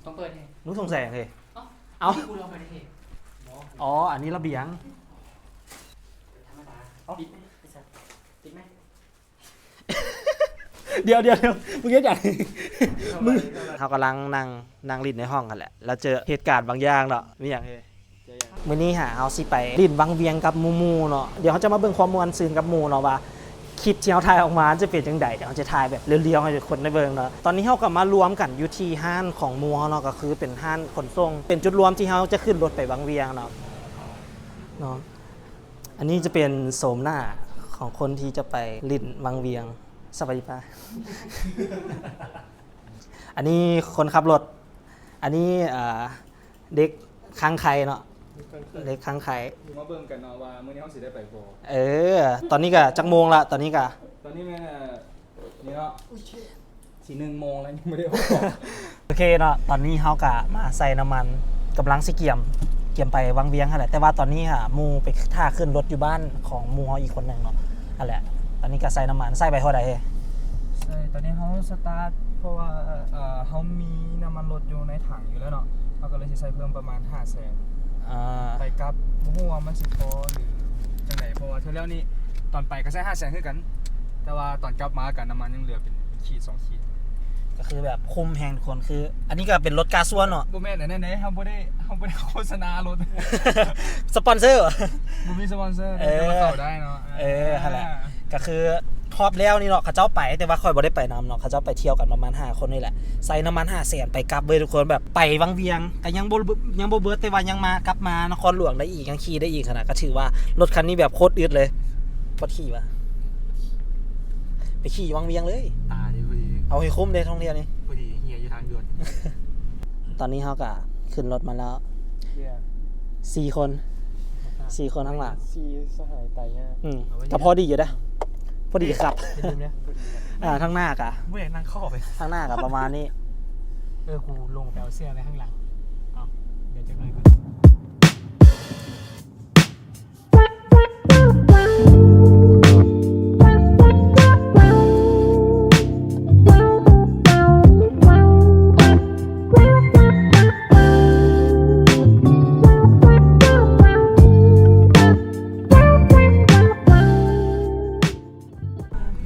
ຕ້ອງເປີດເດ. ໜູສົງໄສຫຍັງເດ? ເອົ້າ ເອົ້າ ນີ້ກູລອງໄປເດ. ບໍ່ ອໍ ອັນນີ້ລະບຽງ. ທຳມະດາ. ເອົ້າ ປິດໄໝ? ປິດໄໝ? ດຽວໆໆ ມຶງເຮັດຫຍັງ? ເຮົາກຳລັງນັ່ງ ນັ່ງຫຼິ້ນໃນຫ້ອງຫັ້ນແຫຼະ ແລ້ວເຈີເຫດການບາງຢ່າງເນາະ. ມີຫຍັງເອີຍ? ມື້ນີ້ຫາເຮົາຊິໄປຫຼິ້ນວັງວຽງກັບໝູ່ໆເນາະ. ດຽວເຮົາຈະມາເບິ່ງຄວາມມ່ວນຊື່ນກັບໝູ່ເນາະ ວ່າຄລິບທີ່ເຮົາຖ່າຍອອກມາມັນຈະເປັນຈັ່ງໃດ. ດຽວເຮົາຈະຖ່າຍແບບລຽວໆໃຫ້ທຸກຄົນໄດ້ເບິ່ງເນາະ. ຕອນນີ້ເຮົາກໍມາລວມກັນຢູ່ທີ່ຮ້ານຂອງໝູ່ເຮົາເນາະ ກໍຄືເປັນຮ້ານຂົນສົ່ງ ເປັນຈຸດລວມທີ່ເຮົາຈະຂຶ້ນລົດໄປວັງວຽງເນາະ ເນາະ. ອັນນີ້ຈະເປັນໂສມໜ້າຂອງຄົນທີ່ຈະໄປຫຼິ້ນວັງວຽງ. ສະບາຍດີປ້າ. ອັນນີ້ຄົນຂັບລົດ. ອັນນີ້ ເອີ ເດັກຄັ້ງໄຂ່ເນາະ ເດັກຄັ້ງໄຂ່. ມາເບິ່ງກັນເນາະວ່າມື້ນີ້ເຮົາຊິໄດ້ໄປບໍ່. ເອີ ຕອນນີ້ກະຈັກໂມງລະ? ຕອນນີ້ກະ ຕອນນີ້ແມ່ນ ນີ້ເນາະ ຊິໜຶ່ງໂມງແລ້ວ ຍັງບໍ່ໄດ້ອອກ. ໂອເຄເນາະ ຕອນນີ້ເຮົາກະມາໃສ່ນ້ຳມັນ ກຳລັງຊິກຽມ ກຽມໄປວັງວຽງຫັ້ນແຫຼະ. ແຕ່ວ່າຕອນນີ້ຫາໝູ່ໄປຖ້າຂຶ້ນລົດຢູ່ບ້ານຂອງໝູ່ເຮົາອີກຄົນໜຶ່ງເນາະ. ຫັ້ນແຫຼະ ຕອນນີ້ກະໃສ່ນ້ຳມັນ ໃສ່ໄປເທົ່າໃດ? ໃສ່ ຕອນນີ້ເຮົາສະຕາດ ເພາະວ່າ ເອີ ເຮົາມີນ້ຳມັນລົດຢູ່ໃນຖັງຢູ່ແລ້ວເນາະ ເຮົາກໍເລີຍຊິໃສ່ເພີ່ມປະມານຫ້າແສນ. ອ່າ ໄປກັບ ບໍ່ຮູ້ວ່າມັນຊິພໍຫຼືຈັ່ງໃດ ເພາະວ່າເທື່ອແລ້ວນີ້ ຕອນໄປກໍໃສ່ຫ້າແສນຄືກັນ ແຕ່ວ່າຕອນກັບມາກໍນ້ຳມັນຍັງເຫຼືອເປັນຂີດສອງຂີດ. ກໍຄືແບບຄຸ້ມແຮງທຸກຄົນ. ຄື ອັນນີ້ກໍເປັນລົດກ້າສ່ວນເນາະ. ບໍ່ແມ່ນອັນນັ້ນເດ້ ເຮົາບໍ່ໄດ້ ເຮົາບໍ່ໄດ້ໂຄສະນາລົດ. ສະປອນເຊີ ບໍ່ມີສະປອນເຊີ ເອີ ແຕ່ວ່າເຂົ້າໄດ້ເນາະ. ເອີ ຫັ້ນແຫຼະ ອ່າ ກໍຄືຮອບແລ້ວນີ້ເນາະ ເຂົາເຈົ້າໄປ ແຕ່ວ່າຂ້ອຍບໍ່ໄດ້ໄປນຳເນາະ. ເຂົາເຈົ້າໄປທ່ຽວກັນປະມານຫ້າຄົນນີ້ແຫຼະ ໃສ່ນ້ຳມັນຫ້າແສນ ໄປກັບເວີຍທຸກຄົນ. ແບບໄປວັງວຽງກໍຍັງບໍ່ ຍັງບໍ່ເບິດ ແຕ່ວ່າຍັງມາ ກັບມານະຄອນຫຼວງໄດ້ອີກ ຍັງຂີ່ໄດ້ອີກຫັ້ນນະ. ກໍຖືວ່າລົດຄັນນີ້ແບບໂຄດອຶດເລີຍ. ປວດຂີ່ວະ ໄປຂີ່ວັງວຽງເລີຍ. ຕາຍພໍດີ ເອົາໃຫ້ຄຸ້ມເດ້ທ່ອງທ່ຽວນີ້. ພໍດີເຫຍຢູ່ທາງດ່ວນ. ຕອນນີ້ເຮົາກະຂຶ້ນລົດມາແລ້ວ ເຢ້ ສີ່ຄົນ ສີ່ຄົນຂ້າງຫຼັງ ສີ່ສະຫາຍຕາຍຍາກ. ອືມ ເອົາໄວ້ ກະພໍດີຢູ່ເດ້ ພໍດີຄັບ. ອ່າ ທາງໜ້າກະ ບໍ່ຢາກນັ່ງເຂົ້າໄປ ທາງໜ້າກະປະມານນີ້. ເອີ ກູລົງໄປເອົາເສື້ອໄວ້ຂ້າງຫຼັງ. ເອົາ ດຽວຈັກໜ້ອຍກ່ອນ.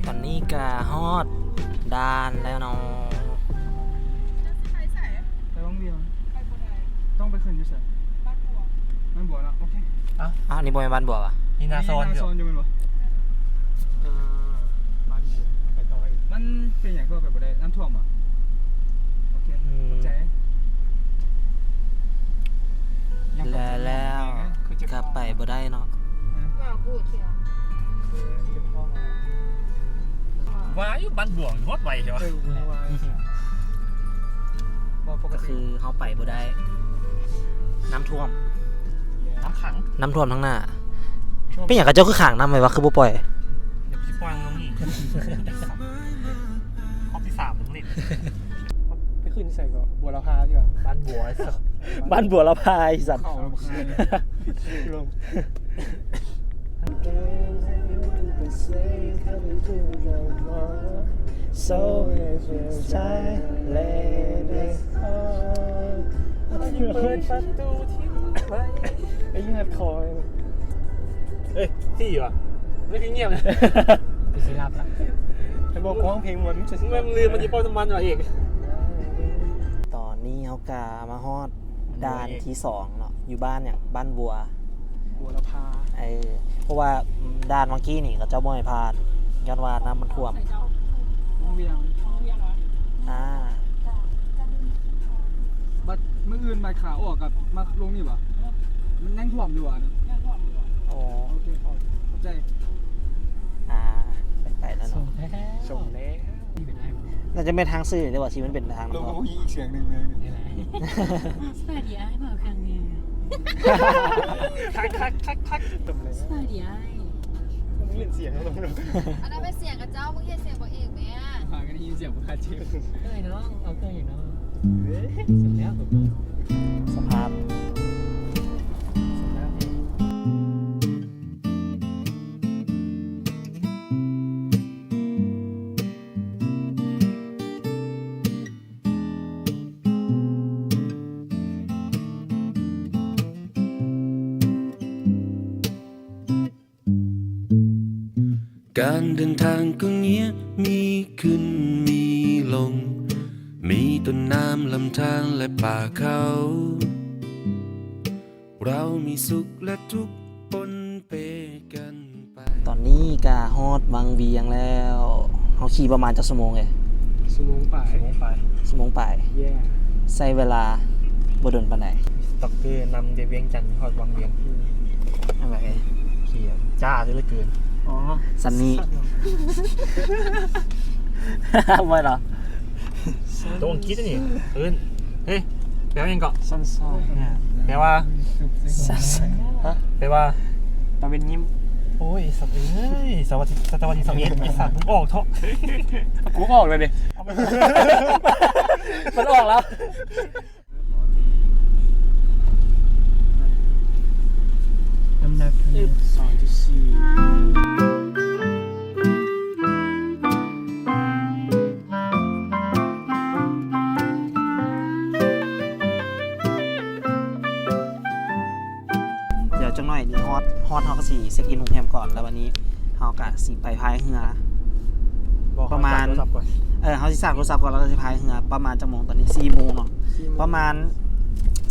ຕອນນີ້ກະຮອດດ່ານແລ້ວເນາະ. ເຈົ້າຊິໄປໃສ? ໄປວັງວຽງ. ໄປບໍ່ໄດ້. ຕ້ອງໄປຂຶ້ນຢູ່ໃສ? ບ້ານບົວ. ບ້ານບົວເນາະ. ໂອເຄ. ເອົ້າ ອັນນີ້ບໍ່ແມ່ນບ້ານບົວຫວາ? ນີ້ນາຊອນຢູ່ ນາຊອນຢູ່ແມ່ນບໍ່? ເອີ ບ້ານບົວ. ໄປຕໍ່ອີກ. ມັນເປັນຫຍັງຄືໄປບໍ່ໄດ້? ນ້ຳຖ້ວມຫວາ? ໂອເຄ. ອືມ ຂອບໃຈ. ແລ້ວ ແລ້ວ ຄືຈະ ກັບໄປບໍ່ໄດ້ເນາະ. ວ່າຢູ່ບ້ານບວງຮອດໄວແທ້ວະ. ເອີ ວ່າຢູ່ ບໍ່ປົກກະຕິ ກໍຄືເຮົາໄປບໍ່ໄດ້ ນ້ຳຖ້ວມ ນ້ຳຂັງ ນ້ຳຖ້ວມທາງໜ້າ. ເປັນຫຍັງເຂົາເຈົ້າຄືຂັງນ້ຳໄວ້ວະ ຄືບໍ່ປ່ອຍ? ດຽວຊິປ່ອຍລົງນີ້ ຮອບທີສາມລົງນີ້. ໄປຂຶ້ນໃສກໍ ບົວລະພາຢູ່ຫວາ? ບ້ານບົວ ບ້ານບົວລະພາ ໄອ້ສັດ ເຂົ້າລົງ ເປີດປະຕູທີ່ໄປ ໄອ້ຍອດຄໍ. ເອີຍ ທີ່ຫວາ? ໄມ່ຄືງຽບເລີຍ. ຊິຫຼັບລະ ໃຫ້ບອກຮ້ອງເພງມ່ວນ ແມ່ນລືມມັນຊິປ້ອມນ້ຳມັນວ່າເອກ. ຕອນນີ້ເຮົາກະມາຮອດດ່ານທີສອງເນາະ ຢູ່ບ້ານຫຍັງ ບ້ານບົວ ບົວລະພາ. ເອີ ເພາະວ່າດ່ານເມື່ອກີ້ນີ້ເຂົາເຈົ້າບໍ່ໃຫ້ຜ່ານ ຍ້ອນວ່ານ້ຳມັນຖ້ວມ. ວັງວຽງ ອ່າ ບັດມື້ອື່ນບັດຂາອອກກໍມາລົງນີ້ຫວາ? ມັນຍັງຖ້ວມຢູ່ຫວາ? ຍັງຖ້ວມຢູ່. ໂອ້ ໂອເຄ ຂອບໃຈ. ອ່າ ໄປ ໄປແລ້ວເນາະ ສົ່ງແລ້ວ ສົ່ງແລ້ວ. ໜ້າຈະແມ່ນທາງຊື່ ແຕ່ວ່າທີ່ມັນເປັນທາງ ລົງ ເນາະ ອີກສຽງໜຶ່ງເລີຍ. ສະບາຍດີອ້າຍ ເວົ້າຄັ້ງໜຶ່ງ. ຄັກໆໆໆ ສະບາຍດີອ້າຍ. ມຶງຫຼິ້ນສຽງລົງ ອັນນັ້ນເປັນສຽງຂະເຈົ້າ ມຶງເຮັດສຽງບໍ່ເອງແມ້. ຫາກໍໄດ້ຍິນສຽງບໍ່ຄາດເຈັບ. ເອີຍນ້ອງ ເອົາເຄື່ອງອີກເນາະ. ເອີຍ ເສັດແລ້ວຕົກລົງ ສະພາບ ເ ການເດີນທາງກໍງຽບ ມີຂຶ້ນມີລົງ ມີແຕ່ນ້ຳລຳທານ ແລະ ປ່າເຂົາ ເຮົາມີສຸກ ແລະ ທຸກ ປົນເປກັນໄປ. ຕອນນີ້ກະຮອດວັງວຽງແລ້ວ. ເຮົາຂີ່ປະມານຈັກຊົ່ວໂມງເອີຍ? ຊົ່ວໂມງປາຍ. ຊົ່ວໂມງປາຍ. ຊົ່ວໂມງປາຍ. ແຍ. ໃຊ້ເວລາບໍ່ດົນປານໃດ. ສະຕອກເກີນຳແຕ່ວຽງຈັນຮອດວັງວຽງ. ອືມ. ອັນໃດ? ຂີ່ຈ້າເຫຼືອເກີນ. ອໍ ສ່ຳນີ້. ບໍ່ດອກ. ຕົວອັງກິດນີ້. ເອີ້ນ ເຮີ້ຍ ແປວ່າຫຍັງເກາະ? ສັ້ນໆ ແປວ່າ ສັ້ນໆ ຮະ? ແປວ່າ ຕາເວັນຍິ້ມ. ໂອ້ຍ ສັດເອີຍ ສະວັດດີ ສະວັດດີ ສະເອັດ ໄອ້ສັດ ມຶງອອກເຖາະ. ກູອອກແລ້ວເດ. ມັນອອກແລ້ວ. ນ້ຳໜັກທັງໝົດ ສອງຈຸດສີ່. ດຽວຈັກໜ້ອຍນີ້ຮອດ ຮອດ ເຮົາກໍຊິເຊັກອິນໂຮງແຮມກ່ອນ ແລ້ວບາດນີ້ເຮົາກໍຊິໄປພາຍເຮືອ ປະມານ ເຮົາຊິຊາກໂທລະສັບກ່ອນ ເອີ ເຮົາຊິຊາກໂທລະສັບກ່ອນ ແລ້ວກໍຊິພາຍເຮືອ. ປະມານຈັກໂມງ? ຕອນນີ້ສີ່ໂມງເນາະ ປະມານ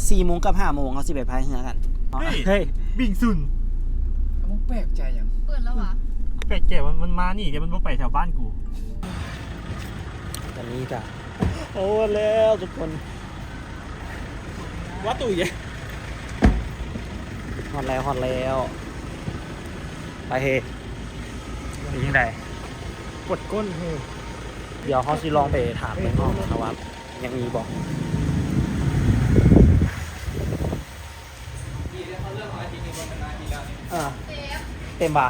ສີ່ໂມງກັບຫ້າໂມງ ເຮົາຊິໄປພາຍເຮືອກັນ. ເຮີ້ຍ ເຮີ້ຍ ບິງຊຸນ ມຶງແປກໃຈຫຍັງ? ເປີດແລ້ວຫວາ? ແປກໃຈວ່າມັນມານີ້ ແຕ່ມັນບໍ່ໄປແຖວບ້ານກູ. ຕອນນີ້ກະ ໂອ້ ແລ້ວທຸກຄົນ ວ່າຕຸຍ ຮອດແລ້ວ ຮອດແລ້ວ. ໄປເຮ ເປັນຈັ່ງໃດ? ປວດກົ້ນເຮ. ດຽວເຮົາຊິລອງໄປຖາມເບິ່ງເນາະ ເຮົາວ່າຍັງມີບໍ່. ເອີ ເຕັມຫວາ?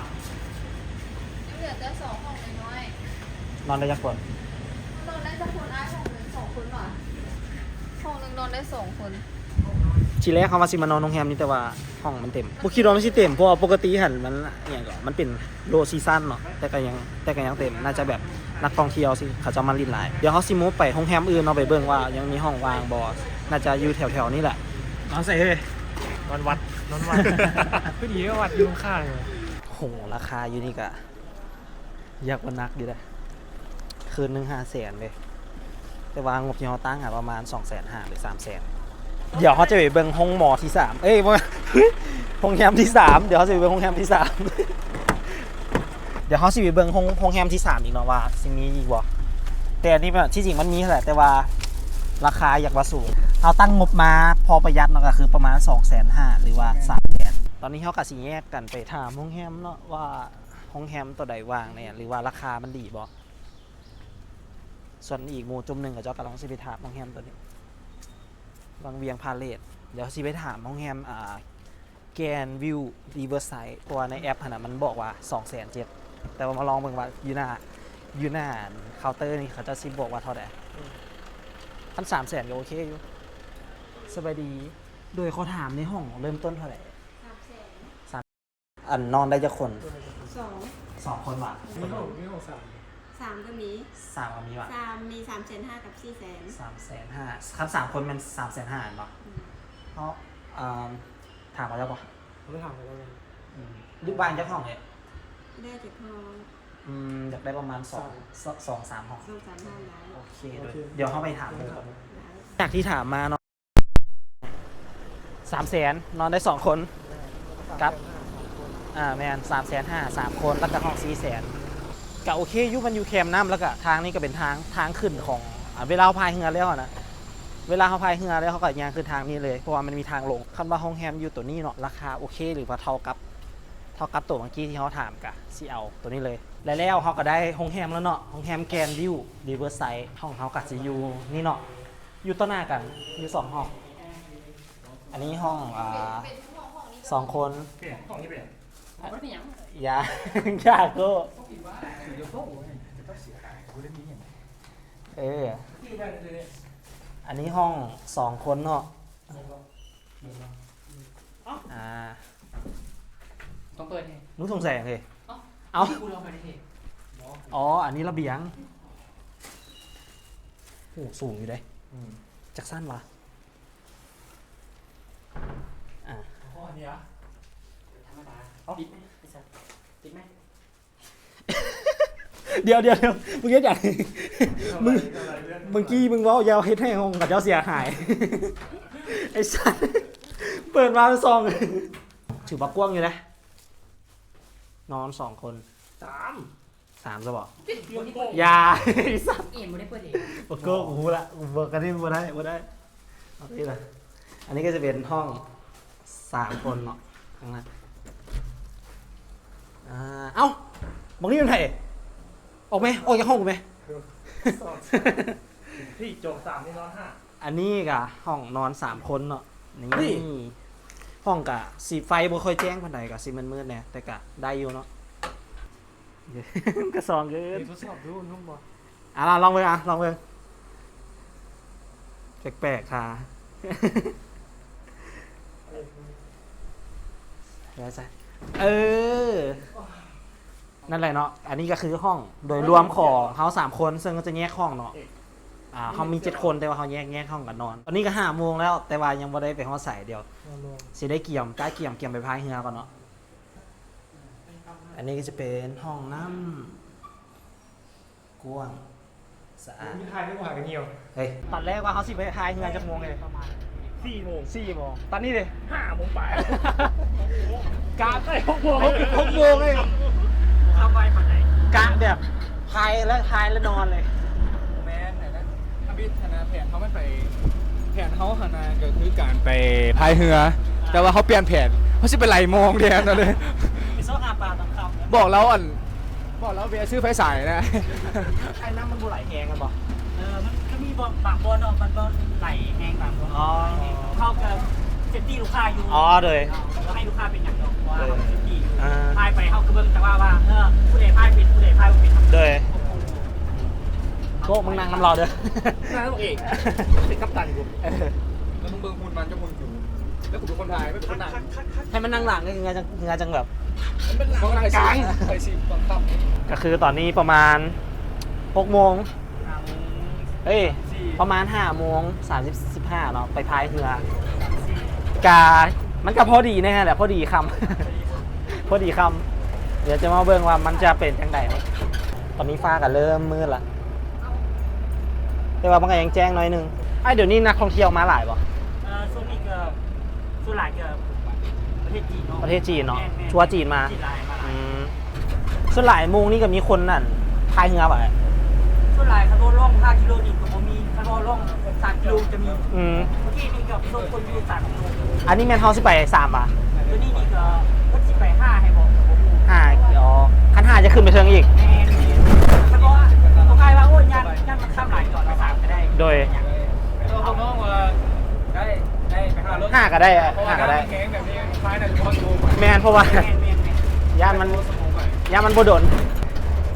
ຍັງເຫຼືອແຕ່ສອງຫ້ອງນ້ອຍໆ. ນອນໄດ້ຈັກຄົນ? ນອນໄດ້ຈັກຄົນອ້າຍ? ຫ້ອງໜຶ່ງສອງຄົນຫວາ? ຫ້ອງໜຶ່ງນອນໄດ້ສອງຄົນ. ທີແລກເຮົາວ່າຊິມານອນໂຮງແຮມນີ້ ແຕ່ວ່າຫ້ອງມັນເຕັມ. ບໍ່ຄິດວ່າມັນຊິເຕັມ ເພາະວ່າປົກກະຕິຫັ້ນມັນ ອີ່ຫຍັງກໍ ມັນເປັນ low season ເນາະ ແຕ່ກໍຍັງ ແຕ່ກໍຍັງເຕັມ. ໜ້າຈະແບບນັກທ່ອງທ່ຽວຊິ ເຂົາເຈົ້າມາຫຼິ້ນຫຼາຍ. ດຽວເຮົາຊິມຸບໄປໂຮງແຮມອື່ນເນາະ ໄປເບິ່ງວ່າຍັງມີຫ້ອງວ່າງບໍ່. ໜ້າຈະຢູ່ແຖວໆນີ້ແຫຼະ. ນອນໃສເຮີຍ? ນອນວັດ ນອນວັດ. ຄືດີວ່າວັດຢູ່ຂ້າງໆ. ໂຫ ລາຄາຢູ່ນີ້ກະຢາກວ່າໜັກຢູ່ເດ້ ຄືນໜຶ່ງຫ້າແສນເດ້. ແຕ່ວ່າງົບທີ່ເຮົາຕັ້ງຫາປະມານສອງແສນຫ້າ ຫຼື ສາມແສນ. ດຽວເຮົາຈະໄປເບິ່ງໂຮງໝໍທີສາມ ເອີຍ ບໍ່ແມ່ນ ໂຮງແຮມທີສາມ. ດຽວເຮົາຊິໄປເບິ່ງໂຮງແຮມທີສາມ. ດຽວເຮົາຊິໄປເບິ່ງໂຮງ ໂຮງແຮມທີສາມອີກເນາະ ວ່າຊິມີອີກບໍ່. ແຕ່ອັນນີ້ທີ່ຈິງມັນມີຫັ້ນແຫຼະ ແຕ່ວ່າລາຄາຢາກວ່າສູງ. ເຮົາຕັ້ງງົບມາພໍປະຢັດເນາະ ກໍຄືປະມານສອງແສນຫ້າ ຫຼືວ່າສາມແສນ. ຕອນນີ້ເຮົາກໍຊິແຍກກັນໄປຖາມໂຮງແຮມເນາະ ວ່າໂຮງແຮມໂຕໃດວ່າງແດ່ ຫຼືວ່າລາຄາມັນດີບໍ່. ສ່ວນອີກໝູ່ຈຸ່ມໜຶ່ງ ເຂົາເຈົ້າກຳລັງຊິໄປຖາມໂຮງແຮມໂຕນີ້ ວັງວຽງພາເລດ. ດຽວຊິໄປຖາມໂຮງແຮມ ອ່າ Grand View Riverside ເພາະວ່າໃນແອັບຫັ້ນນະ ມັນບອກວ່າສອງແສນເຈັດ ແຕ່ວ່າມາລອງເບິ່ງວ່າຢູ່ໜ້າ ຢູ່ໜ້າເຄົາເຕີນີ້ ເຂົາເຈົ້າຊິບອກວ່າເທົ່າໃດ. ອືມ ຄັນສາມແສນກໍໂອເຄຢູ່. ສະບາຍດີ ໂດຍຂໍຖາມ ໃນຫ້ອງເລີ່ມຕົ້ນເທົ່າໃດ? ສາມແສນ. ອັນ ນອນໄດ້ຈັກຄົນ? ສອງ ສອງຄົນຫວາ? ມີຫ້ອງ ມີຫ້ອງສາມ ສາມກໍມີ ສາມກໍມີຫວາ? ສາມມີສາມແສນຫ້າກັບສີ່ແສນ. ສາມແສນຫ້າ ຄັນສາມຄົນແມ່ນສາມແສນຫ້າແມ່ນບໍ່? ອືມ ເຮົາ ອ່າ ຖາມເຂົາເຈົ້າບໍ່? ເຮົາໄປຖາມເຂົາເຈົ້າ. ອືມ ຢູ່ບ້ານຈັກຫ້ອງເດ? ໄດ້ຈັກຫ້ອງ? ອືມ ຢາກໄດ້ປະມານສອງ ສາມ ສອງສາມຫ້ອງ. ສອງສາມຫ້ອງໄດ້. ໂອເຄ ໂອເຄ ດຽວ ດຽວເຮົາໄປຖາມເບິ່ງກ່ອນ. ໄດ້ ຈາກທີ່ຖາມມາເນາະ ສາມແສນ ນອນໄດ້ສອງຄົນ ກັບ ອ່າ ແມ່ນ ສາມແສນຫ້າ ສາມຄົນ ແລ້ວກໍຫ້ອງສີ່ແສນ ກໍໂອເຄຢູ່. ມັນຢູ່ແຄມນ້ຳ ແລ້ວກໍທາງນີ້ກໍເປັນທາງ ທາງຂຶ້ນຂອງ ອ່າ ເວລາເຮົາພາຍເຮືອແລ້ວນະ ເວລາເຮົາພາຍເຮືອແລ້ວ ເຮົາກໍຍ່າງຂຶ້ນທາງນີ້ເລີຍ ເພາະວ່າມັນມີທາງລົງ. ຄັນວ່າໂຮງແຮມຢູ່ໂຕນີ້ເນາະ ລາຄາໂອເຄ ຫຼືວ່າເທົ່າກັບ ເທົ່າກັບໂຕເມື່ອກີ້ທີ່ເຮົາຖາມ ກະຊິເອົາໂຕນີ້ເລີຍ. ແລະ ແລ້ວເຮົາກໍໄດ້ໂຮງແຮມແລ້ວເນາະ ໂຮງແຮມ Grand View Riverside ຫ້ອງເຮົາກໍຊິຢູ່ນີ້ເນາະ ຢູ່ຕໍ່ໜ້າກັນ ຢູ່ສອງຫ້ອງ. ອັນນີ້ຫ້ອງ ອ່າ ສອງຄົນ. ຫ້ອງນີ້ເປັນຫຍັງ? ຢ່າ ຢ່າໂກ. ເອີ ອັນນີ້ຫ້ອງສອງຄົນເນາະ. ອ່າ ຕ້ອງເປີດເດ. ໜູສົງໄສຫຍັງເດ? ເອົ້າ ເອົ້າ ນີ້ກູລອງໄປເດ. ອໍ ອັນນີ້ລະບຽງ. ໂອ້ ສູງຢູ່ເດ. ອືມ ຈັກຊັ້ນຫວາ? ອ່າ ອໍ ອັນນີ້ຫວາ? ທຳມະດາ. ເອົ້າ ປິດໄໝ? ປິດໄໝ? ດຽວໆໆ ມຶງເຮັດຫຍັງ? ມຶງ ເມື່ອກີ້ມຶງເວົ້າຢ່າເຮັດໃຫ້ຫ້ອງເຂົາເຈົ້າເສຍຫາຍ. ໄອ້ສັດ ເປີດມາສອງ ຖືວ່າກວ້າງຢູ່ເດ້ ນອນສອງຄົນ. ສາມ ສາມຊະບໍ? ຢ່າ ໄອ້ສັດ ເອັມບໍ່ໄດ້ເປີດເອງ. ບໍ່ໂກ ກູຮູ້ລະ ກູເບີກອັນນີ້ບໍ່ໄດ້ ບໍ່ໄດ້. ເອົານີ້ລະ ອັນນີ້ກໍຈະເປັນຫ້ອງສາມຄົນເນາະ ຂ້າງໜ້າ. ອ່າ ເອົ້າ ບັກນີ້ເປັນໃຜ? ອອກແມ ອອກຈາກຫ້ອງກູແມ. ນີ້ໂຈກສາມ ນີ້ນອນຫ້າ. ອັນນີ້ກະຫ້ອງນອນສາມຄົນເນາະ. ນີ້ ນີ້ ຫ້ອງກະຊິໄຟບໍ່ຄ່ອຍແຈ້ງປານໃດ ກະຊິມືດໆແດ່ ແຕ່ກະໄດ້ຢູ່ເນາະ. ກະສອງເກີນ. ເອີ ທົດສອບດູ ນຸ່ມບໍ່? ອ່ະ ລອງເບິ່ງ ອ່ະ ລອງເບິ່ງ. ແປກໆ ທ່າ ເອີ ນັ້ນແຫຼະເນາະ. ອັນນີ້ກໍຄືຫ້ອງໂດຍລວມຂອງເຮົາສາມຄົນ ເຊິ່ງກໍຈະແຍກຫ້ອງເນາະ. ອ່າ ເຮົາມີເຈັດຄົນ ແຕ່ວ່າເຮົາແຍກ ແຍກຫ້ອງກັນນອນ. ຕອນນີ້ກໍຫ້າໂມງແລ້ວ ແຕ່ວ່າຍັງບໍ່ໄດ້ໄປຮອດໃສ. ດຽວຊິໄດ້ກຽມ ກະກຽມ ກຽມໄປພາຍເຮືອກ່ອນເນາະ. ອັນນີ້ກໍຈະເປັນຫ້ອງນ້ຳ ກວ້າງ ສະອາດ. ມີຖ່າຍຮູບຫາກັນຢູ່. ເຮີ້ຍ ຕອນແລກວ່າເຮົາຊິໄປພາຍເຮືອຈັກໂມງເດ? ປະມານສີ່ໂມງ. ສີ່ໂມງ. ຕອນນີ້ເດ? ຫ້າໂມງປາຍ. ກະໄດ້ຫົກໂມງ ຫົກໂມງເລີຍ. ເຂົ້າໄວປານໃດ? ກະແບບພາຍແລ້ວ ພາຍແລ້ວນອນເລີຍ. ບໍ່ແມ່ນ ທຳອິດຫັ້ນນະ ແຜນເຮົາມັນໄປ ແຜນເຮົາຫັ້ນນະ ກໍຄືການໄປພາຍເຮືອ ແຕ່ວ່າເຮົາປ່ຽນແຜນ ເຮົາຊິໄປໄລ່ມອງແທນເນາະເດ້. ໄປຊອກຫາປາຕອນຄ່ຳ. ບອກລາວ ອັນ ບອກລາວແວ່ຊື້ໄຟສາຍນະ. ໄອ້ນ້ຳມັນບໍ່ໄຫຼແຮງແມ່ນບໍ່? ເອີ ມັນກໍມີບ່ອນ ບາງບ່ອນເນາະ ມັນບໍ່ໄຫຼແຮງບາງບ່ອນ. ອໍ ເຮົາກໍເຊັບຕີ້ລູກຄ້າຢູ່. ອໍ ໂດຍ. ເຮົາກໍໃຫ້ລູກຄ້າເປັນຫຍັງດອກ ເພາະວ່າເຮົາເຊັບຕີ້ຢູ່. ພາຍໄປເຮົາກໍເບິ່ງແຕ່ວ່າ ວ່າ ເອີ ຜູ້ໃດພາຍເປັນ ຜູ້ໃດພາຍບໍ່ເປັນ. ໂດຍ. ໂກະ ມຶງນັ່ງນຳລາວເດີ. ນັ່ງເອງ ເປັນກັບຕັນຢູ່. ເອີ ແລ້ວມຶງເບິ່ງຫຸ່ນມັນກັບຫຸ່ນກູ ແລ້ວກູເປັນຄົນຖ່າຍ ມັນເປັນຄົນນັ່ງ. ໃຫ້ມັນນັ່ງຫຼັງ ເຫື່ອຈັ່ງ ເຫື່ອຈັ່ງແບບ ມັນເປັນຫຼັງກາງ. ກໍຄືຕອນນີ້ປະມານຫົກໂມງ ເອີຍ ປະມານຫ້າໂມງສາມສິບຫ້າເນາະ ໄປພາຍເຮືອ. ກະ ມັນກະພໍດີແນ່ແຫຼະ ພໍດີຄ່ຳ ພໍດີຄ່ຳ. ດຽວຈະມາເບິ່ງວ່າມັນຈະເປັນຈັ່ງໃດເນາະ. ຕອນນີ້ຟ້າກະເລີ່ມມືດລະ ແຕ່ວ່າມັນກະຍັງແຈ້ງໜ້ອຍໜຶ່ງ. ອ້າຍ ດຽວນີ້ນັກທ່ອງທ່ຽວມາຫຼາຍບໍ່? ເອີ ຊ່ວງນີ້ກະ ສ່ວນຫຼາຍກະປະເທດຈີນເນາະ. ປະເທດຈີນເນາະ. ແມ່ນໆ ທົວຈີນມາ. ຈີນຫຼາຍມາຫຼາຍ. ອືມ ສ່ວນຫຼາຍໂມງນີ້ກະມີຄົນນັ້ນພາຍເຮືອບໍ່? ສ່ວນຫຼາຍຄັນວ່າລ່ອງຫ້າກິໂລນີ້ກະບໍ່ມີ ຄັນວ່າລ່ອງສາມກິໂລຈະມີ. ອືມ ເມື່ອກີ້ນີ້ກະສົ່ງຄົນຢູ່ສາມກິໂລ. ອັນນີ້ແມ່ນເຮົາຊິໄປສາມຫວາ? ໂຕນີ້ນີ້ກະເພິ່ນຊິໄປຫ້າໃຫ້ບໍ່? ຫ້າ ອໍ ຄັນຫ້າຈະຂຶ້ນໄປເທິງອີກ. ແມ່ນ ຄັນບໍ່ ບໍ່ໃຫ້ວ່າ ໂອ້ຍ ຢ້ານ ຢ້ານມັນຄ່ຳຫຼາຍ ຈອດໄປສາມກະໄດ້. ໂດຍ. ແຕ່ວ່າພວກນ້ອງວ່າໄດ້ ໄດ້ໄປຫ້າໂລ ຫ້າກະໄດ້ ຫ້າກະໄດ້. ແມ່ນ ເພາະວ່າ ແມ່ນໆໆ ຢ້ານມັນ ຢ້ານມັນບໍ່ດົນ.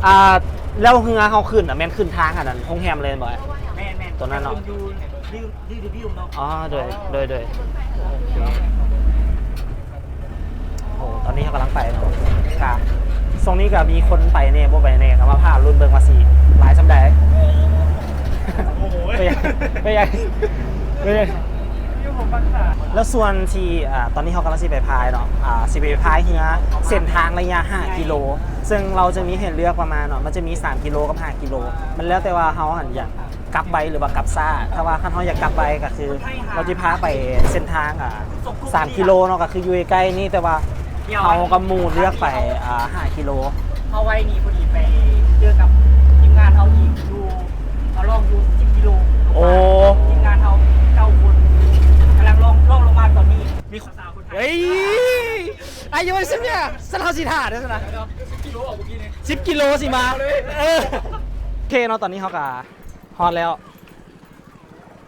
ອ່າ ແລ້ວເຮືອເຮົາຂຶ້ນນະ ແມ່ນຂຶ້ນທາງອັນນັ້ນ ໂຮງແຮມເລີຍບໍ່? ແມ່ນໆ ໂຕນັ້ນເນາະ. ອໍ ໂດຍ ໂດຍ ໂດຍ. ໂອເຄ ໂອ້ ຕອນນີ້ເຮົາກຳລັງໄປເນາະ. ກະ ຊ່ວງນີ້ກະມີຄົນໄປແດ່ບໍ່ໄປແດ່ ກະມາຖ້າລຸ້ນເບິ່ງວ່າຊິຫຼາຍສ່ຳໃດ. ໂອ້ຍ ໄປຍັງ ໄປຍັງ ໄປຍັງ. ແລ້ວສ່ວນທີ່ ອ່າ ຕອນນີ້ເຮົາກຳລັງຊິໄປພາຍເນາະ ອ່າ ຊິໄປພາຍເຮືອເສັ້ນທາງໄລຍະຫ້າກິໂລ ເຊິ່ງເຮົາຈະມີໃຫ້ເລືອກປະມານເນາະ ມັນຈະມີສາມກິໂລກັບຫ້າກິໂລ ມັນແລ້ວແຕ່ວ່າເຮົາຫັ້ນຢາກ ກັບໄວ ຫຼືວ່າກັບຊ້າ. ຖ້າວ່າຄັນເຮົາຢາກກັບໄວກະຄືເຮົາຊິພາໄປເສັ້ນທາງ ອ່າ ສາມກິໂລເນາະ ກະຄືຢູ່ໃກ້ໆນີ້ ແຕ່ວ່າເຮົາກັບໝູ່ເລືອກໄປ ອ່າ ຫ້າກິໂລ. ເຮົາໄວ້ນີ້ພໍດີໄປເຈີກັບທີມງານເຮົາອີກຢູ່ ເຮົາລ່ອງຢູ່ສິບກິໂລ. ໂອ້ ທີມງານເຮົາເກົ້າຄົນກຳລັງລ່ອງ ລ່ອງລົງມາຕອນນີ້. ມີສາວຄົນໄທ. ເອີຍ ອາຍຸຊິບນີ້ ຊັ້ນເຮົາຊິຖ້າເດີຊັ້ນນະ. ສິບກິໂລ ເອົາມື້ກີ້ນີ້ ສິບກິໂລຊິມາ. ເອີ ໂອເຄເນາະ ຕອນນີ້ເຮົາກະ ຮອດແລ້ວ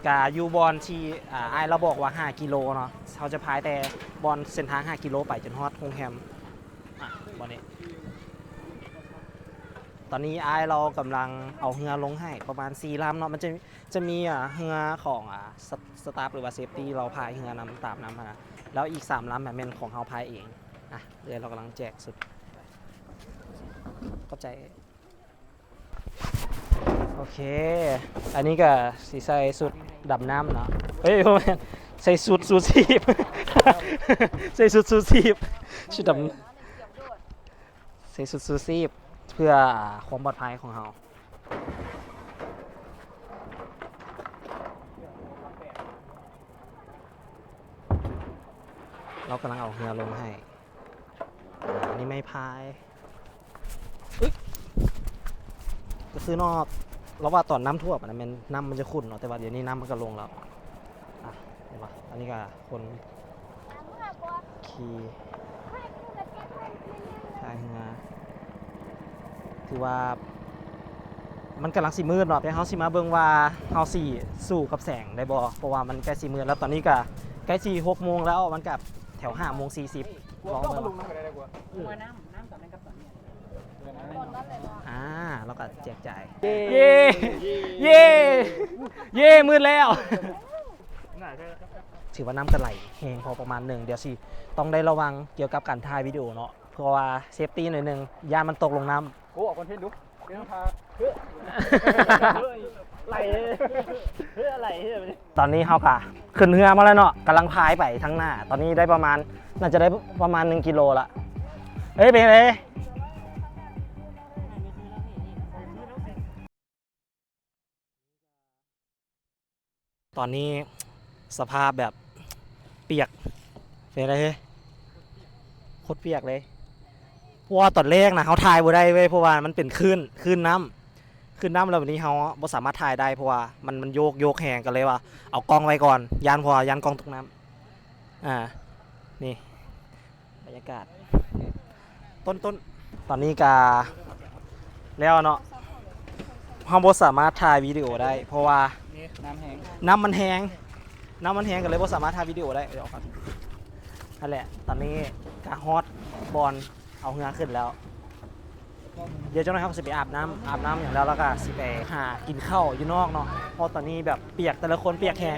ກະຢູ່ບ່ອນທີ່ ອ່າ ອ້າຍລາວບອກວ່າຫ້າກິໂລເນາະ. ເຮົາຈະພາຍແຕ່ບ່ອນເສັ້ນທາງຫ້າກິໂລໄປຈົນຮອດໂຮງແຮມ ອ່າ ບ່ອນນີ້. ຕອນນີ້ອ້າຍລາວກຳລັງເອົາເຮືອລົງໃຫ້ປະມານສີ່ລຳເນາະ. ມັນຈະ ຈະມີ ອ່າ ເຮືອຂອງ ອ່າ ສະ ສະຕາຟ ຫຼືວ່າເຊຟຕີ້ ລາວພາຍເຮືອນຳ ຕາມນຳຫັ້ນນະ. ແລ້ວອີກສາມລຳແມ່ນຂອງເຮົາພາຍເອງ. ອ່ະ ເອື້ອຍລາວກຳລັງແຈກຊຸດ. ຂອບໃຈ. ໂອເຄ ອັນນີ້ກະຊິໃສ່ຊຸດດຳນ້ຳເນາະ. ເອີຍ ບໍ່ແມ່ນ ໃສ່ຊຸດຊູຊີບ ໃສ່ຊຸດຊູຊີບ ຊຸດດຳ ໃສ່ຊຸດຊູຊີບ. ເພື່ອຄວາມປອດໄພຂອງເຮົາ. ເຮົາກຳລັງເອົາເຮືອລົງໃຫ້. ອາ ອັນນີ້ໄມ້ພາຍ. ອຶ ກໍຄືເນາະ ລາວວ່າຕອນນ້ຳຖ້ວມຫັ້ນນະ ແມ່ນນ້ຳມັນຈະຂຸ່ນເນາະ, ແຕ່ວ່າດຽວນີ້ນ້ຳມັນກໍລົງແລ້ວ. ອາ ເຫັນບໍ່? ອັນນີ້ກໍຄົນຂີ່ພາຍເຮືອ. ຖືວ່າມັນກຳລັງຊິມືດເນາະ, ແຕ່ເຮົາຊິມາເບິ່ງວ່າເຮົາຊິສູ້ກັບແສງໄດ້ບໍ່ ເພາະວ່າມັນໃກ້ຊິມືດແລ້ວ. ຕອນນີ້ກໍໃກ້ຊິຫົກໂມງແລ້ວ, ມັນກໍແຖວຫ້າໂມງສີ່ສິບ. ລອງເບິ່ງ. ອາ ລາວກໍແຈກຈ່າຍ. ເຢ ເຢ ເຢ ມືດແລ້ວ. ຖືວ່ານ້ຳກໍໄຫຼແຮງພໍປະມານໜຶ່ງ, ດຽວຊິຕ້ອງໄດ້ລະວັງກ່ຽວກັບການຖ່າຍວິດີໂອເນາະ, ເພາະວ່າເຊຟຕີ້ໜ້ອຍໜຶ່ງ, ຢ້ານມັນຕົກລົງນ້ຳ. ໂອ້ ເອົາຄອນເທັນດູ. ເປັນທາງ ເຮີ້ ໄຫຼ ເຮີ້ ໄຫຼ. ຕອນນີ້ເຮົາກະຂຶ້ນເຮືອມາແລ້ວເນາະ, ກຳລັງພາຍໄປທາງໜ້າ. ຕອນນີ້ໄດ້ປະມານ ໜ້າຈະໄດ້ປະມານໜຶ່ງກິໂລລະ. ເອີຍ ເປັນຈັ່ງໃດ? ຕອນນີ້ສະພາບແບບປຽກ. ເປັນໃດເຮີ້ຍ? ໂຄດປຽກເລີຍ. ເພາະວ່າຕອນແລກນະ ເຮົາຖ່າຍບໍ່ໄດ້ເວີຍ, ເພາະວ່າມັນເປັນຄື້ນ ຄື້ນນ້ຳ ຄື້ນນ້ຳ. ແລ້ວບັດນີ້ເຮົາບໍ່ສາມາດຖ່າຍໄດ້ ເພາະວ່າມັນ ມັນໂຍກ ໂຍກແຮງ, ກໍເລີຍວ່າເອົາກ້ອງໄວ້ກ່ອນ, ຢ້ານ ເພາະວ່າຢ້ານກ້ອງຕົກນ້ຳ. ອ່າ ນີ້ ບັນຍາກາດ ຕົ້ນໆ ຕອນນີ້ກະແລ້ວເນາະ, ເຮົາບໍ່ສາມາດຖ່າຍວິດີໂອໄດ້ ເພາະວ່ານ້ຳແຮງ ນ້ຳມັນແຮງ ນ້ຳມັນແຮງ ກໍເລີຍບໍ່ສາມາດຖ່າຍວິດີໂອໄດ້. ດຽວກ່ອນ ຫັ້ນແຫຼະ ຕອນນີ້ກະຮອດບ່ອນເອົາເຮືອຂຶ້ນແລ້ວ. ດຽວຈັກໜ້ອຍເຮົາກໍຊິໄປອາບນ້ຳ ອາບນ້ຳຫຍັງແລ້ວ ແລ້ວກໍຊິໄປຫາກິນເຂົ້າຢູ່ນອກເນາະ, ເພາະຕອນນີ້ແບບປຽກ ແຕ່ລະຄົນປຽກແຮງ.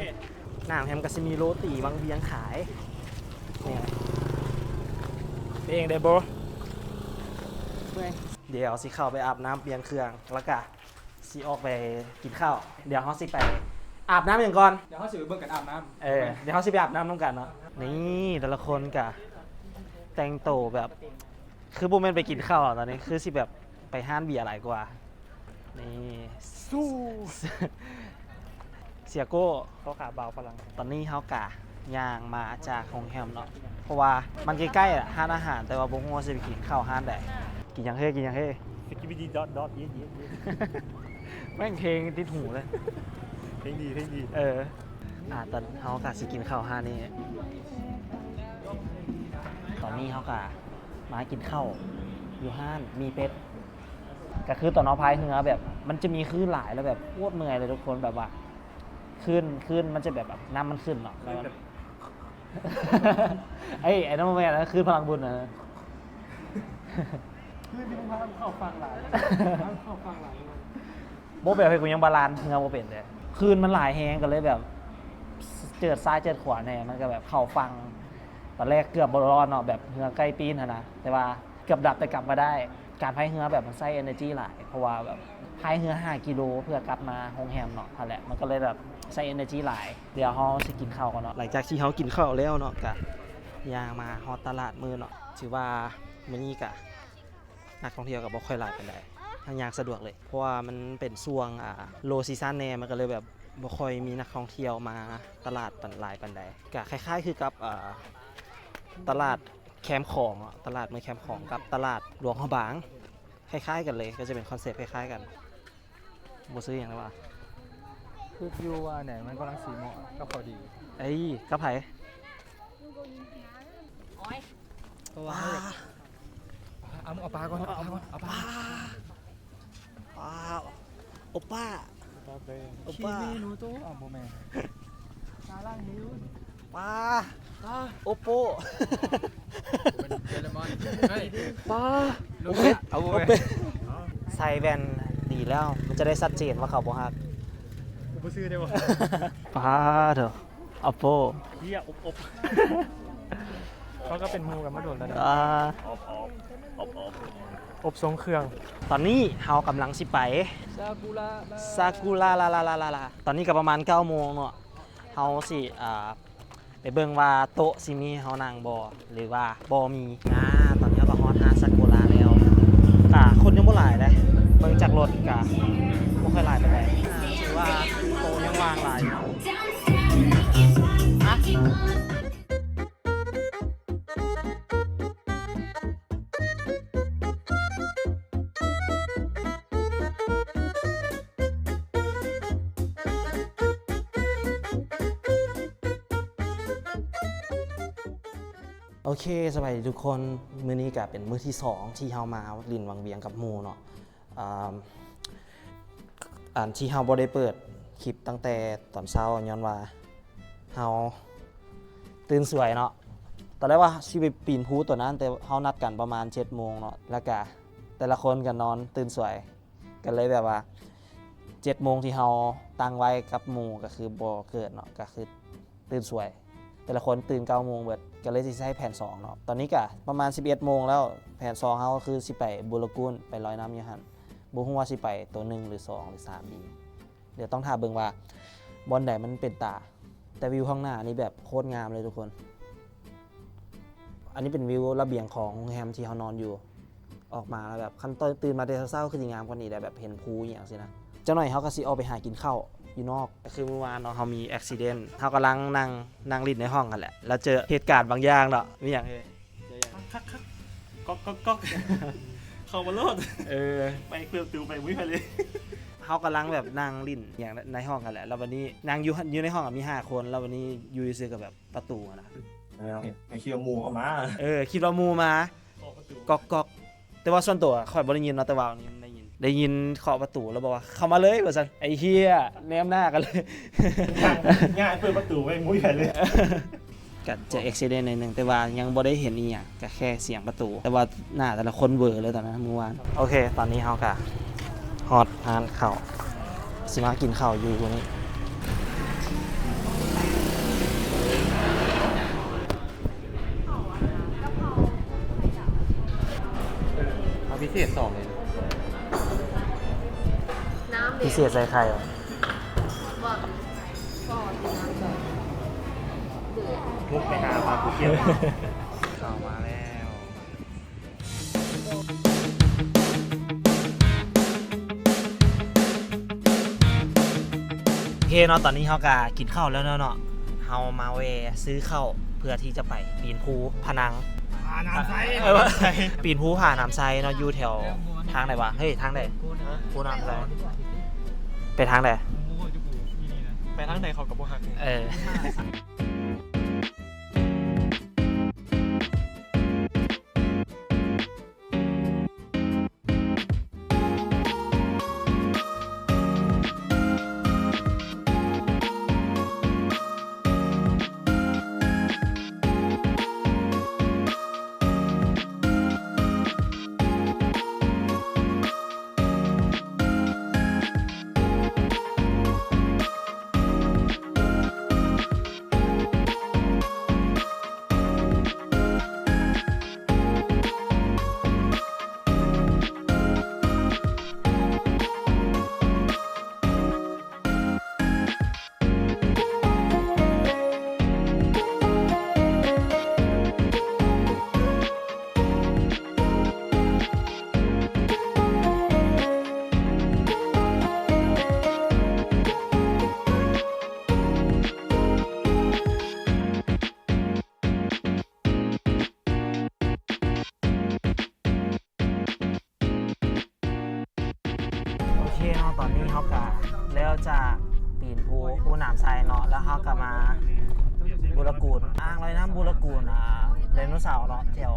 ໜ້າໂຮງແຮມກໍຊິມີໂລຕີບາງບຽງຂາຍ. ນີ້ ເປັນຈັ່ງໃດ ໂບ? ເມື່ອຍ. ດຽວຊິເຂົ້າໄປອາບນ້ຳປ່ຽນເຄື່ອງ ແລ້ວກະຊິອອກໄປກິນເຂົ້າ. ດຽວເຮົາຊິໄປອາບນ້ຳຫຍັງກ່ອນ? ດຽວເຮົາຊິໄປເບິ່ງກັນອາບນ້ຳ. ເອີ ດຽວເຮົາຊິໄປອາບນ້ຳນຳກັນເນາະ. ນີ້ ແຕ່ລະຄົນກະແຕ່ງໂຕແບບ ຄືບໍ່ແມ່ນໄປກິນເຂົ້າ ຕອນນີ້ຄືຊິແບບໄປຮ້ານເບຍຫຼາຍກວ່າ. ນີ້ ສ- ເສຍໂກ້ ເຂົ້າຂາບ່າວຝຣັ່ງ. ຕອນນີ້ເຮົາກະຍ່າງມາຈາກໂຮງແຮມເນາະ ເພາະວ່າມັນໃກ້ໆ ຮ້ານອາຫານ, ແຕ່ວ່າບໍ່ຮູ້ວ່າຊິໄປກິນເຂົ້າຮ້ານໃດ. ກິນຫຍັງເຮີ້? ກິນຫຍັງເຮີ້? ສະກິບບິດີດອດດອດ ເຢດເຢດເຢດ. ແມ່ງເພງຕິດຫູເລີຍ. ເພງດີ ເພງດີ. ເອີ ອ່າ ຕອນ ເຮົາກະຊິກິນເຂົ້າຮ້ານນີ້. ຕອນນີ້ເຮົາກະມາກິນເຂົ້າຢູ່ຮ້ານໝີ່ເປັດ. ກະຄືຕອນເຮົາພາຍເຮືອແບບ ມັນຈະມີຄື້ນຫຼາຍ ແລ້ວແບບໂຄດເມື່ອຍເລີຍທຸກຄົນ, ແບບວ່າຄື້ນ ຄື້ນມັນຈະແບບ ແບບນ້ຳມັນຂຶ້ນເນາະ ແລ້ວມັນ ເອີຍ ອັນນັ້ນບໍ່ແມ່ນ ອັນນັ້ນຄື້ນພະລັງບຸນນະ. ຄື້ນທີ່ມຶງພາເຂົ້າຝັ່ງຫຼາຍ ເຂົ້າຝັ່ງຫຼາຍ. ບໍ່ແບບໃຫ້ກູຍັງບາລານເຮືອບໍ່ເປັນເດ້. ຄື້ນມັນຫຼາຍແຮງ ກໍເລີຍແບບເຈີດຊ້າຍເຈີດຂວາແດ່ ມັນກໍແບບເຂົ້າຝັ່ງ. ຕອນແລກເກືອບບໍ່ລອດເນາະ ແບບເຮືອໃກ້ປີ້ນຫັ້ນນະ ແຕ່ວ່າເກືອບດັບ ແຕ່ກັບມາໄດ້. ການພາຍເຮືອແບບມັນໃຊ້ເອເນີຈີຫຼາຍ ເພາະວ່າແບບພາຍເຮືອຫ້າກິໂລເພື່ອກັບມາໂຮງແຮມເນາະ, ຫັ້ນແຫຼະ ມັນກໍເລີຍແບບໃຊ້ເອເນີຈີຫຼາຍ. ດຽວເຮົາຊິກິນເຂົ້າກ່ອນເນາະ. ຫຼັງຈາກທີ່ເຮົາກິນເຂົ້າແລ້ວເນາະ ກະຍ່າງມາຮອດຕະຫຼາດມື້ເນາະ. ຖືວ່າມື້ນີ້ກະ ນັກທ່ອງທ່ຽວກໍບໍ່ຄ່ອຍຫຼາຍປານໃດ, ຫາຍ່າງສະດວກເລີຍ ເພາະວ່າມັນເປັນຊ່ວງ ອ່າ low season ແດ່ ມັນກໍເລີຍແບບບໍ່ຄ່ອຍມີນັກທ່ອງທ່ຽວມາຕະຫຼາດປານ ຫຼາຍປານໃດ. ກໍຄ້າຍໆຄືກັບ ເອີ ຕະຫຼາດແຄມຂອງເນາະ, ຕະຫຼາດເມືອງແຄມຂອງກັບຕະຫຼາດຫຼວງພະບາງ ຄ້າຍໆກັນເລີຍ, ກໍຈະເປັນຄອນເຊັບຄ້າຍໆກັນ. ບໍ່ຊື້ຫຍັງເລີຍວ່າ ຄືຢູ່ວ່າແໜງມັນກຳລັງຊິເໝາະກັບເຂົາດີ. ເອີຍ ກັບໃຜ? ເພາະວ່າເຮົາຢາກ ເອົາ ເອົາປາກ່ອນ ເອົາປາກ່ອນ ເອົາປາ ປາ ໂອປ້າ ໂອປ້າ ອ້າວ ບໍ່ແມ່ນ ປາ ປາ ໂອໂປ້ ເປັນໂດເຣມອນ ເຮີ້ຍ ປາ ໂອເປັດ ເອົາ ໂອເປັດ ໃສ່ແວ່ນດີແລ້ວ ມັນຈະໄດ້ຊັດເຈນວ່າເຂົາບໍ່ຮັກ. ກູບໍ່ຊື້ໄດ້ບໍ່? ປາໂທ້ ໂອໂປ້ ເຮີ້ຍ ອົບ ອົບ ເຮົາກໍເປັນໝູ່ກັນມາດົນແລ້ວເດ້ ອ່າ ອົບ ອົບ ອົບ ອົບ ອົບຊົງເຄື່ອງ. ຕອນນີ້ເຮົາກຳລັງຊິໄປ ຊາກຸລາ ຊາກຸລາ ລາ ລາ ລາ ລາ ລາ. ຕອນນີ້ກໍປະມານເກົ້າໂມງເນາະ, ເຮົາຊິ ອ່າ ໄປເບິ່ງວ່າໂຕະຊິມີໃຫ້ເຮົານັ່ງບໍ່ ຫຼືວ່າບໍ່ມີ. ອ່າ ຕອນນີ້ເຮົາກໍຮອດຮ້ານຊາກຸລາແລ້ວ, ກະຄົນຍັງບໍ່ຫຼາຍ ເບິ່ງຈາກລົດກະບໍ່ຄ່ອຍຫຼາຍປານໃດ ຖືວ່າໂຕຍັງວ່າງຫຼາຍຢູ່. ໂອເຄ ສະບາຍດີທຸກຄົນ. ມື້ນີ້ກະເປັນມື້ທີສອງທີ່ເຮົາມາຫຼິ້ນວັງວຽງກັບໝູ່ເນາະ. ອ່າ ອັນທີ່ເຮົາບໍ່ໄດ້ເປີດຄລິບຕັ້ງແຕ່ຕອນເຊົ້າ ຍ້ອນວ່າເຮົາຕື່ນສວຍເນາະ. ຕອນແລກວ່າຊິໄປປີນພູຕົວນັ້ນ ແຕ່ເຮົານັດກັນປະມານເຈັດໂມງເນາະ ແລ້ວກະແຕ່ລະຄົນກະນອນຕື່ນສວຍ ກະເລີຍແບບວ່າເຈັດໂມງທີ່ເຮົາຕັ້ງໄວ້ກັບໝູ່ກະຄືບໍ່ເກີດເນາະ ກະຄື ຕື່ນສວຍ ແຕ່ລະຄົນຕື່ນເກົ້າໂມງເບິດ ກະເລີຍຊິໃຊ້ແຜນສອງເນາະ. ຕອນນີ້ກະປະມານສິບເອັດໂມງແລ້ວ ແຜນສອງເຮົາກະຄືຊິໄປບູລະກູນ ໄປລອຍນ້ຳຢູ່ຫັ້ນ. ບໍ່ຮູ້ວ່າຊິໄປໂຕໜຶ່ງ ຫຼື ສອງ ຫຼື ສາມດີ ດຽວຕ້ອງຖ້າເບິ່ງວ່າບ່ອນໃດມັນເປັນຕາ. ແຕ່ວິວຂ້າງໜ້ານີ້ແບບໂຄດງາມເລີຍທຸກຄົນ. ອັນນີ້ເປັນວິວລະບຽງຂອງໂຮງແຮມທີ່ເຮົານອນຢູ່. ອອກມາແລ້ວແບບ ຄັນຕື່ນມາແຕ່ເຊົ້າໆ ຄືຊິງາມກວ່ານີ້ແຫຼະ ແບບເຫັນພູອີ່ຫຍັງຊີ້ນະ. ຈັກໜ້ອຍເຮົາກະຊິອອກໄປຫາກິນເຂົ້າຢູ່ນອກ. ກະຄືມື້ວານເນາະ ເຮົາມີແອັກຊີເດັນ ເຮົາກຳລັງນັ່ງ ນັ່ງຫຼິ້ນໃນຫ້ອງຫັ້ນແຫຼະ ແລ້ວເຈີເຫດການບາງຢ່າງເນາະ. ມີຫຍັງເອີຍ? ຄັກໆ ກັອກໆໆ ເຂົ້າມາໂລດ. ເອີ ໄປເປີດປະຕູໄປ ບໍ່ມີໃຜເລີຍ. ເຮົາກຳລັງແບບນັ່ງຫຼິ້ນຫຍັງໃນຫ້ອງຫັ້ນແຫຼະ ແລ້ວບາດນີ້ນັ່ງຢູ່ ຢູ່ໃນຫ້ອງມີຫ້າຄົນ ແລ້ວບາດນີ້ຢູ່ຊື່ໆ ກະແບບ ປະຕູຫັ້ນນະ ເອີ ໃຫ້ຄິດວ່າໝູ່ເຂົ້າມາ. ເອີ ຄິດວ່າໝູ່ມາ ເຄາະປະຕູ ກອກໆ. ແຕ່ວ່າສ່ວນຕົວຂ້ອຍບໍ່ໄດ້ຍິນເນາະ ແຕ່ວ່າໄດ້ຍິນ ໄດ້ຍິນເຄາະປະຕູແລ້ວບອກວ່າ ເຂົ້າມາເລີຍ ວ່າຊັ້ນ. ໄອ້ເຫ້ຍ ແນມໜ້າກັນເລີຍ ຍ່າງ ຍ່າງເປີດປະຕູໄປ ໝູ່ຢູ່ໃສເລີຍ. ກະຈະເອັກຊີເດັນໜ້ອຍໜຶ່ງ ແຕ່ວ່າຍັງບໍ່ໄດ້ເຫັນອີ່ຫຍັງ ກະແຄ່ສຽງປະຕູ ແຕ່ວ່າໜ້າແຕ່ລະຄົນເວີເລີຍຕອນນັ້ນມື້ວານ. ໂອເຄ ຕອນນີ້ເຮົາກະຮອດຮ້ານເຂົ້າ ຊິມາກິນເຂົ້າຢູ່ນີ້. ເອົາພິເສດສອງເລີຍ. ນ້ຳ ພິເສດໃສ່ໄຂ່ຫວາ? ບໍ່ ບໍ່ກິນນ້ຳໃສ່. ມຸກໄປຫາມາກູກຽວ. ເຂົ້າມາແລ້ວ. ໂອເຄເນາະ ຕອນນີ້ເຮົາກະກິນເຂົ້າແລ້ວເນາະ ເຮົາມາແວ່ຊື້ເຂົ້າເພື່ອທີ່ຈະໄປປີນພູຜາໜັງ ຜາໜາມໄຊ. ເອີ ຜາໜາມໄຊ ປີນພູຜາໜາມໄຊເນາະ ຢູ່ແຖວທາງໃດວະ? ເຮີ້ຍ ທາງໃດ? ພູໜາມໄຊ ໄປທາງໃດ? ໄປທາງໃດເຂົາກະບໍ່ຮັກ. ເອີ. ໂອເຄເນາະ ຕອນນີ້ເຮົາກະແລ້ວຈາກປີນພູ ພູໜາມໄຊເນາະ ແລ້ວເຮົາກະມາບູລະກູນ ອ່າງລອຍນ້ຳບູລະກູນ ອ່າ ໄດໂນເສົາເນາະ ແຖວ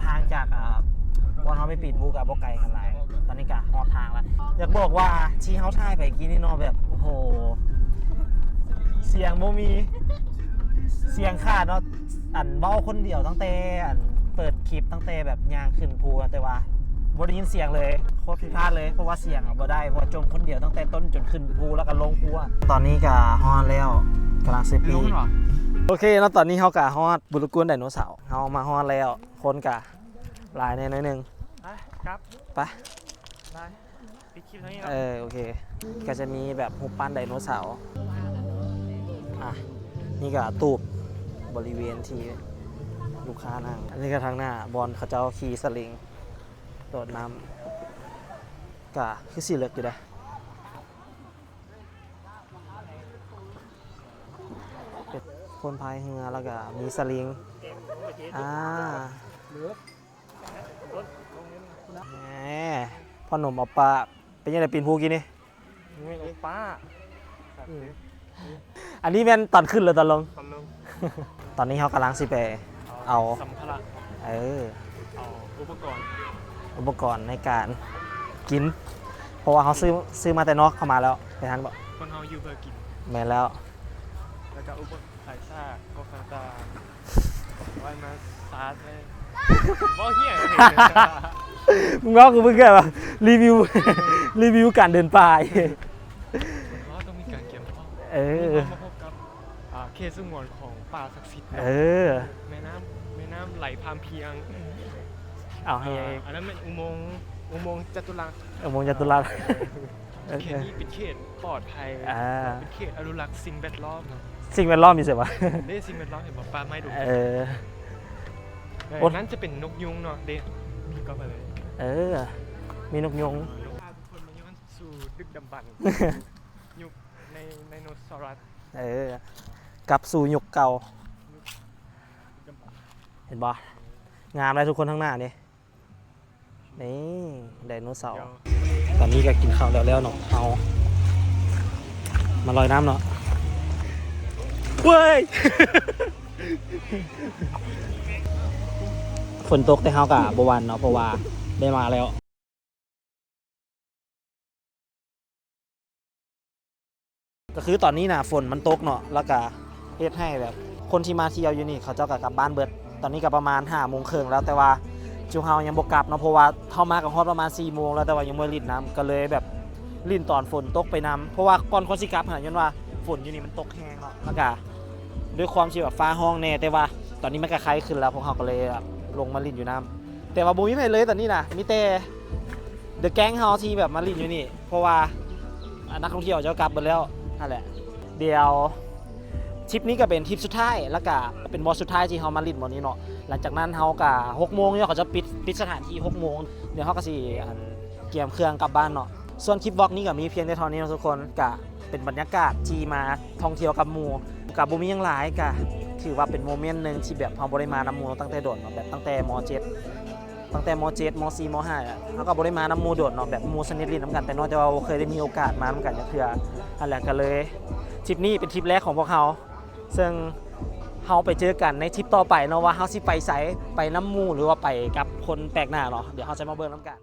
ຫ່າງຈາກ ອ່າ ບ່ອນເຮົາໄປປີນພູກະບໍ່ໄກກັນຫຼາຍ. ຕອນນີ້ກະຮອດທາງລະ ຢາກບອກວ່າທີ່ເຮົາຖ່າຍໄປກີ້ນີ້ເນາະ ແບບ ໂອ້ໂຫ ສຽງບໍ່ມີ ສຽງຂາດເນາະ. ອັນເວົ້າຄົນດຽວຕັ້ງແຕ່ ອັນເປີດຄລິບ ຕັ້ງແຕ່ແບບຍ່າງຂຶ້ນພູ ແຕ່ວ່າບໍ່ໄດ້ຍິນສຽງເລີຍ ໂຄດຜິດພາດເລີຍ ເພາະວ່າສຽງອະບໍ່ໄດ້ ເພາະວ່າຈົ່ມຄົນດຽວຕັ້ງແຕ່ຕົ້ນຈົນຂຶ້ນພູ ແລ້ວກະລົງພູອະ. ຕອນນີ້ກະຮອດແລ້ວ ກຳລັງຊື້ປີ້ງ. ໂອເຄເນາະ ຕອນນີ້ເຮົາກະຮອດບູລະກູນໄດໂນເສົາ ເຮົາມາຮອດແລ້ວ ຄົນກະຫຼາຍແດ່ໜ້ອຍໜຶ່ງ. ໄປ ກັບ ໄປ ໄດ້. ປິດຄລິບເທົ່ານີ້ເນາະ. ເອີ ໂອເຄ ກະຈະມີແບບຮູບປັ້ນໄດໂນເສົາ. ອ່ະ ນີ້ກະຕູບບໍລິເວນທີ່ລູກຄ້ານັ່ງ. ອັນນີ້ກະທາງໜ້າບ່ອນເຂົາເຈົ້າຂີ່ສະລິງໂດດນ້ຳ. ກະຄືຊິເລິກຢູ່ເດ້ ເປັນຄົນພາຍເຮືອ ແລ້ວກະມີສະລິງ ອ່າ ແໝ ພໍ່ໜຸ່ມເອົາປາ ເປັນຈັ່ງໃດປີນພູກີ້ນີ້? ໂອ້ຍ ໂອປ້າ ອັນນີ້ແມ່ນຕອນຂຶ້ນ ຫຼືຕອນລົງ? ຕອນລົງ. ຕອນນີ້ເຮົາກຳລັງຊິໄປເອົາ ເອົາສຳພາລະ ເອີ ເອົາອຸປະກອນ ອຸປະກອນໃນການກິນ ເພາະວ່າເຮົາຊື້ ຊື້ມາແຕ່ນອກເຂົ້າມາແລ້ວ ໄປຫັ້ນບໍ? ຄົນເຮົາຢູ່ເພື່ອກິນ. ແມ່ນແລ້ວ. ແລ້ວກະອຸປະ ໄຟສາກກໍຂ້າງຕາ ໄວ້ມາຊາດເລີຍ ເວົ້າເຫຍ ມຶງເວົ້າຄືມຶງແບບວ່າຣີວິວ ຣີວິວການເດີນປ່າ ເຮົາຕ້ອງມີການກຽມພ້ອມ. ເອີ ເຮົາມາພົບກັບ ອ່າ ເຂດສະຫງວນຂອງປ່າສັກສິດເນາະ. ເອີ ແມ່ນ້ຳ ແມ່ນ້ຳໄຫຼພາມພຽງ. ເອົາໃຫ້ ອ່າ ອັນນັ້ນແມ່ນອຸໂມງ ອຸໂມງຈະຕຸລັດ ອຸໂມງຈະຕຸລັດ. ເອີ ເອີ ເຂດນີ້ເປັນເຂດປອດໄພ ອ່າ ເປັນເຂດອະນຸລັກສິ່ງແວດລ້ອມເນາະ. ສິ່ງແວດລ້ອມຢູ່ໃສວະ? ເດ້ ສິ່ງແວດລ້ອມເຫັນບໍ່? ປ່າໄມ້ດົງ. ເອີ ເອີ ໂອ້ ນັ້ນຈະເປັນນົກຍຸງເນາະ ເດ້ ມີກໍໄປເລີຍ. ເອີ ມີນົກຍຸງ. ພາທຸກຄົນມາຍ້ອນສູ່ດຶກດຳບັນ ຍຸກໃນໄດໂນເສົາຣັສ. ເອີ ກັບສູ່ຍຸກເກົ່າ. ເຫັນບໍ່? ງາມຫຼາຍທຸກຄົນທາງໜ້ານີ້. ນີ້ໄດໂນເສົາ. ຕອນນີ້ກໍກິນເຂົ້າແລ້ວໆເນາະ ເຮົາມາລອຍນ້ຳເນາະ. ເວີຍ ຝົນຕົກແຕ່ເຮົາກໍບໍ່ຫວັ່ນເນາະ ເພາະວ່າໄດ້ມາແລ້ວ. ກໍຄືຕອນນີ້ນະຝົນມັນຕົກເນາະ ແລ້ວກະເຮັດໃຫ້ແບບຄົນທີ່ມາທ່ຽວຢູ່ນີ້ ເຂົາເຈົ້າກະກັບບ້ານເບິດ. ຕອນນີ້ກະປະມານຫ້າໂມງເຄິ່ງແລ້ວ ແຕ່ວ່າຈຸເຮົາຍັງບໍ່ກັບເນາະ ເພາະວ່າເຮົາມາກະຮອດປະມານສີ່ໂມງແລ້ວ ແຕ່ວ່າຍັງບໍ່ໄດ້ຫຼິ້ນນ້ຳ ກະເລີຍແບບຫຼິ້ນຕອນຝົນຕົກໄປນຳ ເພາະວ່າກ່ອນກ່ອນຊິກັບຫັ້ນ ຍ້ອນວ່າຝົນຢູ່ນີ້ມັນຕົກແຮງເນາະ ແລ້ວກະດ້ວຍຄວາມທີ່ແບບຟ້າຮ້ອງແດ່ ແຕ່ວ່າຕອນນີ້ມັນກະໄຄຂຶ້ນແລ້ວ ພວກເຮົາກະເລີຍແບບລົງມາຫຼິ້ນຢູ່ນ້ຳ. ແຕ່ວ່າບໍ່ມີໃຜເລີຍຕອນນີ້ນະ ມີແຕ່ The Gang ເຮົາທີ່ແບບມາຫຼິ້ນຢູ່ນີ້ ເພາະວ່າ ອາ ນັກທ່ອງທ່ຽວເຈົ້າກັບເບິດແລ້ວຫັ້ນແຫຼະ. ດຽວທຣິບນີ້ກະເປັນທຣິບສຸດທ້າຍ ແລ້ວກະເປັນບ່ອນສຸດທ້າຍທີ່ເຮົາມາຫຼິ້ນບ່ອນນີ້ເນາະ. ຫຼັງຈາກນັ້ນເຮົາກະຫົກໂມງເນາະ ເຂົາຈະປິດ ປິດສະຖານທີ່ຫົກໂມງ ດຽວເຮົາກະຊິ ອັນ ກຽມເຄື່ອງກັບບ້ານເນາະ. ສ່ວນຄລິບວລັອກນີ້ກະມີພຽງແຕ່ເທົ່ານີ້ເນາະທຸກຄົນ ກະ ເປັນບັນຍາກາດທີ່ມາທ່ອງທ່ຽວກັບໝູ່ ກະບໍ່ມີຫຍັງຫຼາຍ ກະຖືວ່າເປັນໂມເມັນໜຶ່ງທີ່ແບບເຮົາບໍ່ໄດ້ມານຳໝູ່ຕັ້ງແຕ່ດົນເນາະ ແບບຕັ້ງແຕ່ ມໍເຈັດ ຕັ້ງແຕ່ ມໍເຈັດ ມໍສີ່ ມໍຫ້າ ເຮົາກະບໍ່ໄດ້ມານຳໝູ່ດົນເນາະ ແບບໝູ່ສະໜິດຫຼິ້ນນຳກັນແຕ່ນ້ອຍ ແຕ່ວ່າບໍ່ເຄີຍໄດ້ມີໂອກາດມານຳກັນຈັກເທື່ອ. ຫັ້ນແຫຼະ ກະເລີຍ ທຣິບນີ້ເປັນທຣິບແລກຂອງພວກເຮົາ ເຊິ່ງເຮົາໄປເຈີກັນໃນທຣິບຕໍ່ໄປເນາະ ວ່າເຮົາຊິໄປໃສ ໄປນຳໝູ່ ຫຼືວ່າໄປກັບຄົນແປກໜ້າເນາະ ດຽວເຮົາຈະມາເບິ່ງນຳກັນ.